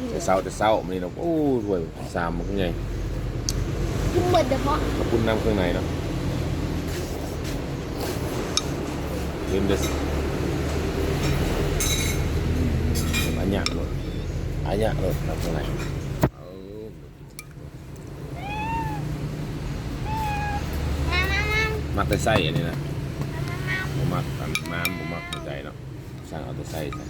ແຕ່ເຊົ້າ ແຕ່ເຊົ້າມື້ນີ້ເນາະ. ໂອ້ ຖ້ວຍຊາມບັກໃຫຍ່ ກິນເບິດເດີເພາະ ເຂົ້າປຸ້ນນ້ຳເຄື່ອງໃນເນາະ. ເຫັນເດີ ອາຍະໂລດ ອາຍະໂລດ ນ້ຳເຄື່ອງໃນ. ມັກແຕ່ໄສ້ອັນນີ້ນະ ບໍ່ມັກອັນມາມ ບໍ່ມັກຫົວໃຈເນາະ. ສັ່ງເອົາແຕ່ໄສ້ຊະ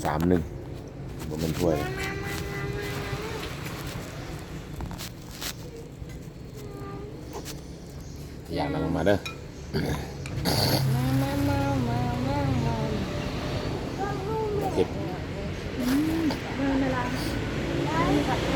ສາມໜຶ່ງ ບໍ່ແມ່ນຖ້ວຍ. ຢາກນຳມາເດີ ມາ ມາ ມາ ມາ ມາ ມາ ເຜັດ ອືມ ມາ ມາລາ ແມ່ນ ແມ່ນ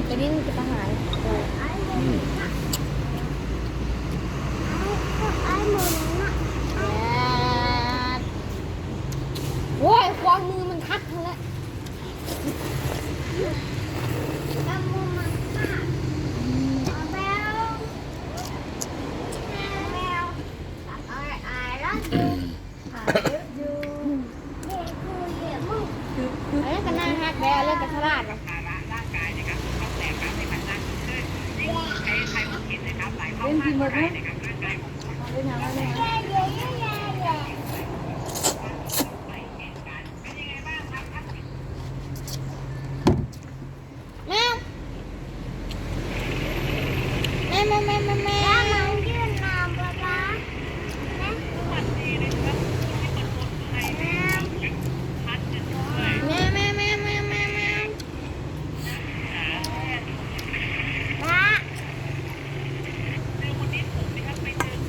ໂຕນີ້ມັນເປັນອາຫານ ອືມ. ໂອ້ຍ ຂວາມືມັນຄັດຫັ້ນແຫຼະ ອັນນັ້ນກໍໜ້າຮັກແດ່ ອັນນັ້ນກໍສະຫຼາດ. ເປັນທີ່ໝົດເນາະ ເປັນຫຍັງວະເນາະ.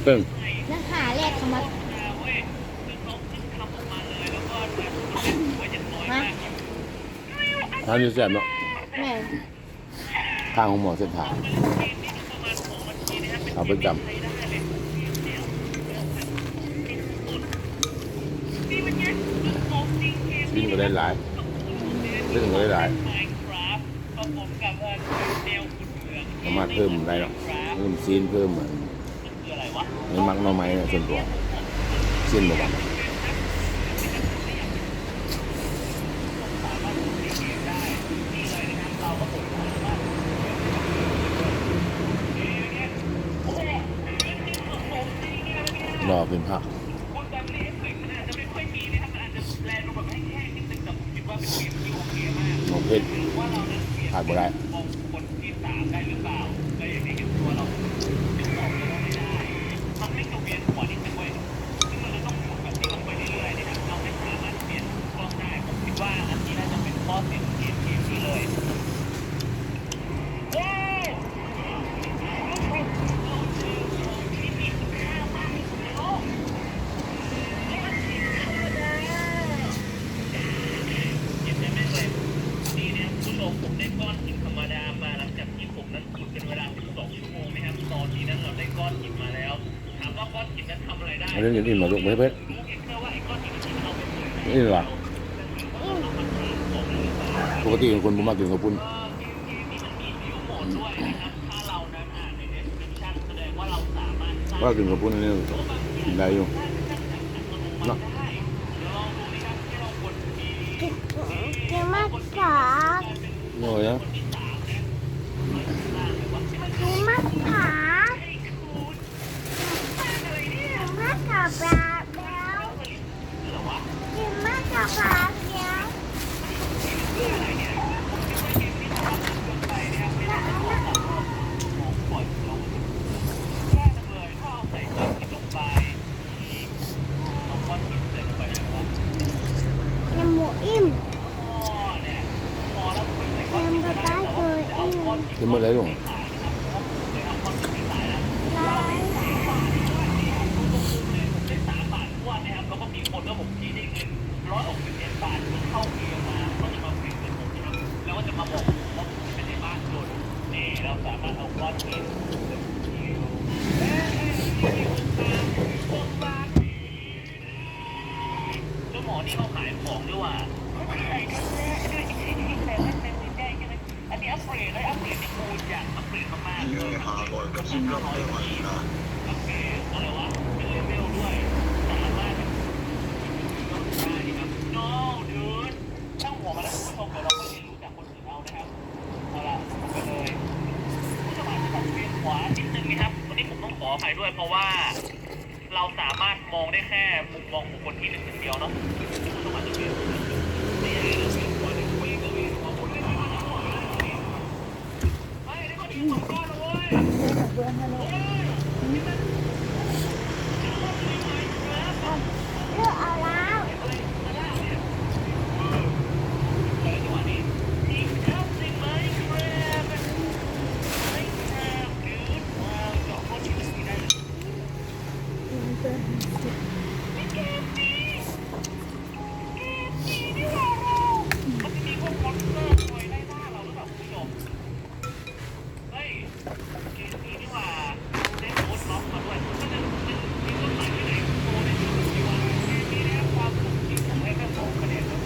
ເບິ່ງ ຍັງຫາແລກເຂົ້າມາ ມາ ອາຫານຢູ່ແຊບເນາະ ແມ່ນ ທາງໂຮງໝໍເສັດຖາ ເອົາໄປຈຳ ຊີ້ນກໍໄດ້ຫຼາຍ ເສັ້ນກໍໄດ້ຫຼາຍ ສາມາດເພີ່ມໄດ້ເນາະ ເພີ່ມຊີ້ນ ເພີ່ມອັນ ມັກໜໍ່ໄມ້ນະ ສ່ວນຕົວ ຊີ້ນບໍ່ມັກ. ລໍກິນຜັກ ໝາກເຜັດ ຂາດບໍ່ໄດ້. ອັນນີ້ກິນມາສຸກ ເຜັດໆ ນີ້ລະ ປົກກະຕິເປັນຄົນບໍ່ມັກກິນເຂົ້າປຸ້ນ ວ່າກິນເຂົ້າປຸ້ນອັນນີ້ກິນໄດ້ຢູ່ເນາະ ກິນ ກິນມັກຜັກ ໂອ້ຍ ກິນມັກຜັກ. ຍັງບໍ່ອີ່ມ ຍັງບໍ່ໄດ້ໂຕອີ່ມ ກິນໝົດແລ້ວລູກ ຫຼາຍ ເຈົ້າໝໍນີ້ເຂົາຂາຍຂອງຫຼືວ່າ? ห้าร้อยปี อัปเกรดอะไรวะ เป็นเลเวลด้วย สามารถ No dude ช่างหัวมันนะคุณผู้ชม เดี๋ยวเราค่อยเรียนรู้จากคนอื่นเอานะครับ เอาล่ะ ไปเลย ผู้ชมอาจจะสังเกตขวานิดนึงนะครับ วันนี้ผมต้องขออภัยด้วย เพราะว่า เราสามารถมองได้แค่มุมมองของคนที่หนึ่งคนเดียวเนาะ เกมนี้ เกมนี้นี่หว่าเรา มันจะมีพวกมอนสเตอร์คอยไล่ล่าเราหรือเปล่าคุณผู้ชม เฮ้ย เกมนี้นี่หว่า ได้โค้ดล็อกมาด้วย มันจะ มันมีต้นไม้ที่ไหนโชว์ได้ที่สุดดีวะ เกมนี้นะครับ ความสมจริงของแม่งแค่สองคะแนนครับ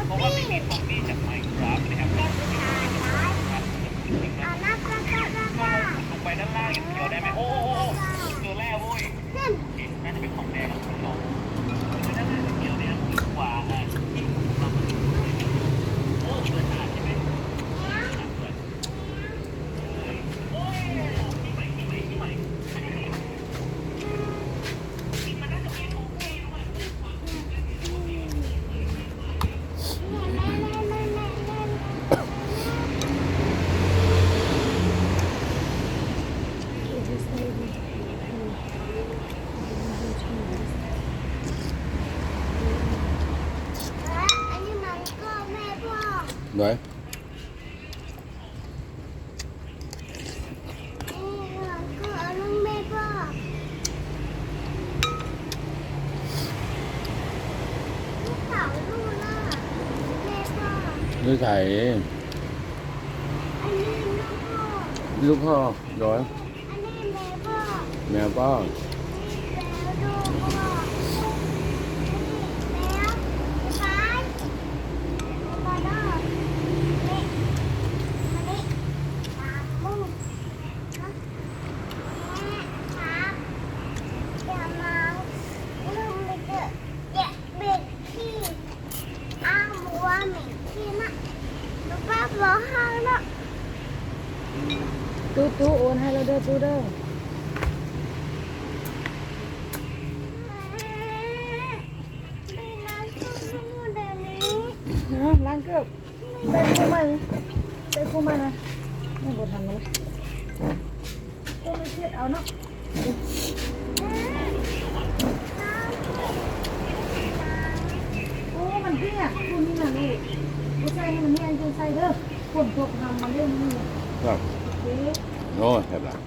เพราะว่าไม่มีซอมบี้จากไมน์คราฟนะครับ ก็คือไม่มีซอมบี้จากไมน์คราฟ ลงไปด้านล่างอย่างเดียวได้ไหม โอ้ โอ้ โอ้ เจอแร่เว้ย น่าจะเป็นของแดงอะคุณผู้ชม เออ ด้านล่างอย่างเดียวเนี่ย ขวา เออ ที่ผมมา โอ้ เปิดตลาดใช่ไหม โอ้ย ที่ใหม่ ที่ใหม่ ที่ใหม่ มันน่าจะไม่ถูกที่ด้วย ຢູ່ไส ลูกพ่อ โดย แม่ป้อ ຕູ້ຕູ້ ໂອນໃຫ້ລາວເດີຕູ້ເດີ ເອົາ ລ້າງເກີບ ໃສ່ຄູ່ໃໝ່ ໃສ່ຄູ່ໃໝ່ນະ ຍັງບໍ່ທັນເລີຍ ໂອ້ ມັນເຮັດເອົາເນາະ ໂອ້ ມັນເປີກ ໂອ້ ນີ້ນະລູກ ບໍ່ໃສ່ໃຫ້ມັນແຫ້ງຈຶ່ງໃສ່ເດີ ຝົນຕົກນຳມາເລື່ອງນີ້ ແຊບ ໂອ້ ແຊບຫຼາຍ.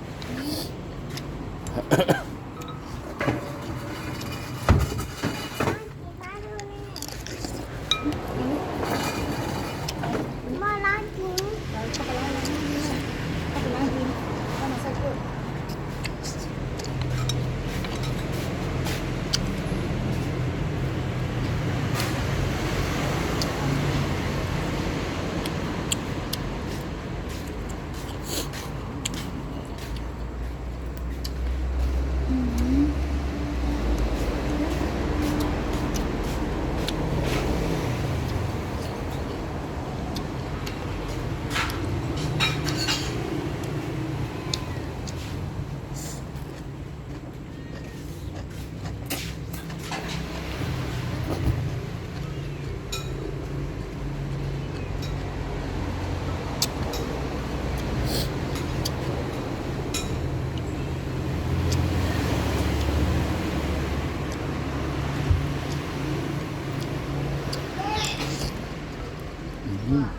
ອ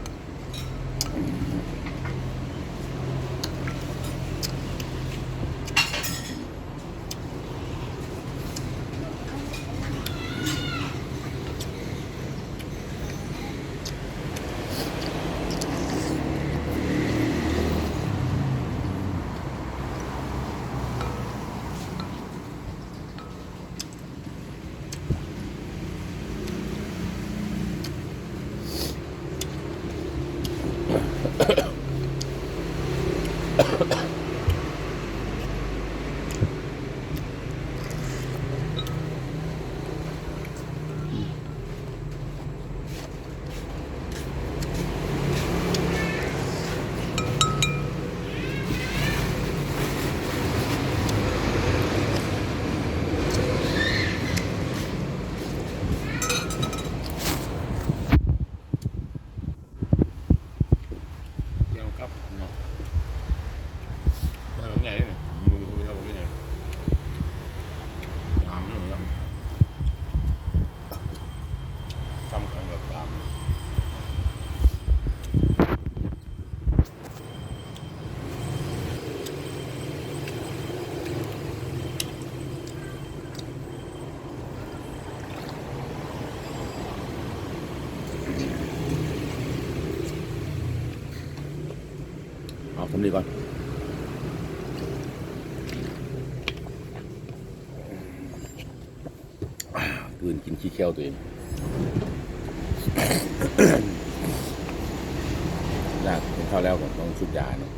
ສ່ຳນີ້ກ່ອນ. ຄືນກິນຂີ້ແຂ້ວຕົວເອງ. ຢາກກິນເຂົ້າແລ້ວກໍຕ້ອງສູບຢາເນາະ.